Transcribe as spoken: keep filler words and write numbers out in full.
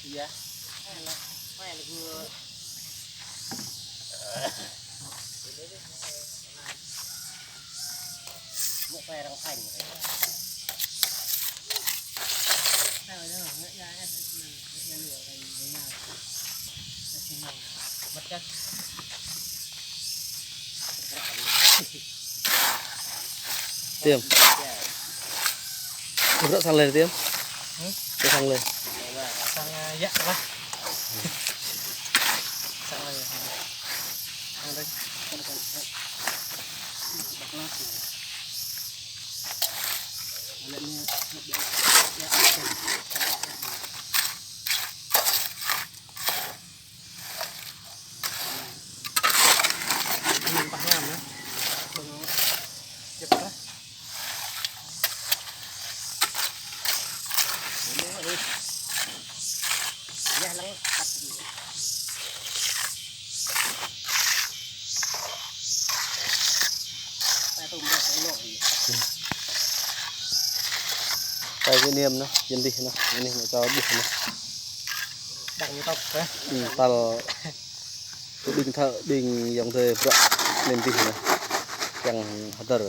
Iya. Mă pơ răng thanh. Mất chất. Tiêm. Ră sang lơi tiêm. Hử? Ră sang lơi. Sang, ơ, yă lah. Sang lơi. Sang lơi. Tay kỷ niệm nă, jên dih nă, anai nă, cho dih nă. Đăng tốc hă? Ừ, tal tơ ƀing thơ, ƀing ayŏng adơi bruă anai dih nă. Kiăng hơdơr.